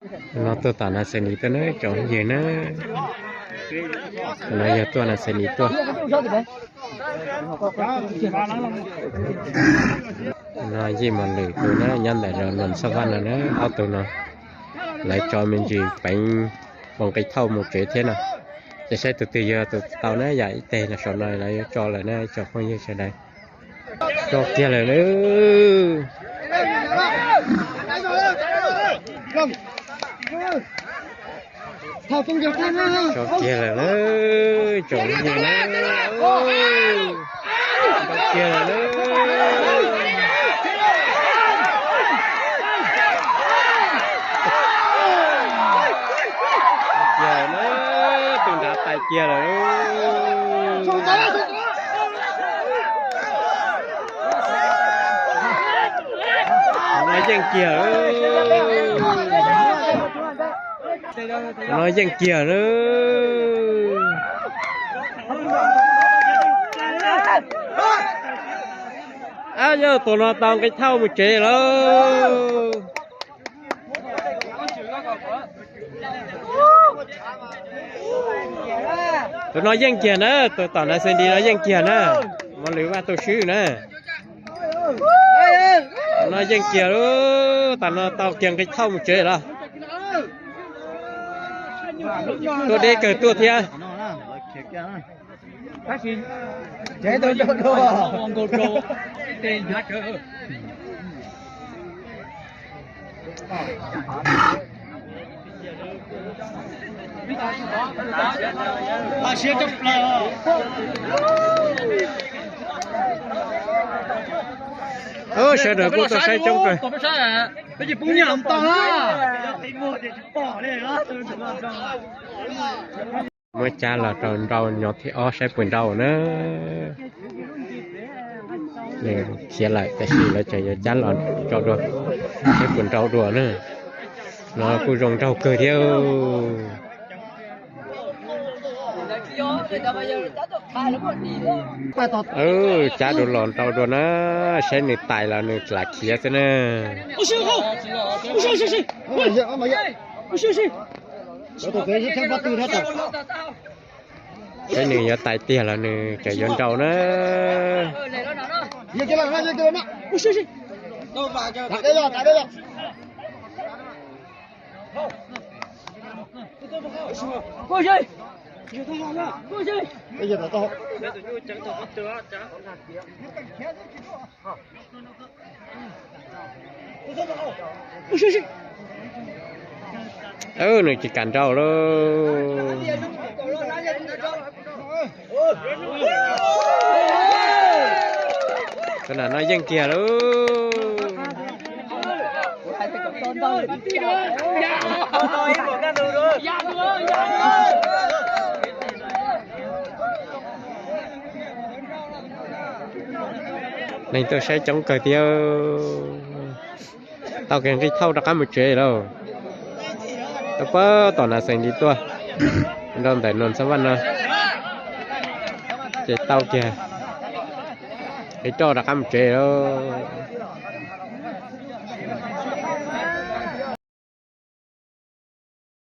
No tuaj tom Nas Xais Nis tuaj na tsoom phooj ywg na. No yog tuaj Nas Xais Nis tuaj. No Yij Mos Lwm tus na, nyob ntawm zos Noos Xab Vaj no na, ob tug no. Lawv tso me ntsis peev npoo qe thauj mus tsev thiab no. Ces saib tus twg yog tus tau na, yam ib teg no saum no lawv yuav tso lawm na tsoom phooj ywg sawv daws. Tso kiag lawm na. Tso kiag lawm na, tsoom phooj ywg na. Tso kiag lawm na. Kiag lawm na, tus nrad tais kiag lawm. No yeej kiag. No yeej kiag na. Ab, yog tus no tau nqi thauj mus tsev lawm. Tus no yeej kiag na, tus tom Nas Xais Nis no yeej kiag na. Mos Lwm Vaj tuaj swb na. Tus no yeej kiag lawm, tas no tau kiag nqi thauj mus tsev lawm. Tuaj deb kawg tuaj thiab. Sawv daws kuj tuaj saib coob kawg. Muab cab los rau nrau nyov thib ob saib puas nrau na. Nws khiav lawm tab sis lawv tseem yuav cab los tso dua saib puas nrau dua na. No kuj zoo nraug kawg thiab. Cab dua los nrau dua na, saib nws tais los nws lam khiav xwb na. Saib nws yuav tais tiag los nws tseem yuav nrau na. Nws tsis kam nrau lauj. Tus nam no yeej kiag lauj. Neeg tuaj saib coob kawg thiab. Tau kiag nqi thauj rov qab mus tsev lauj. Tau pab tom Nas Xais Nis tuaj nrau ntawm Noos Xab Vaj no, ces tau kiag nqi thauj rov qab mus tsev lauj.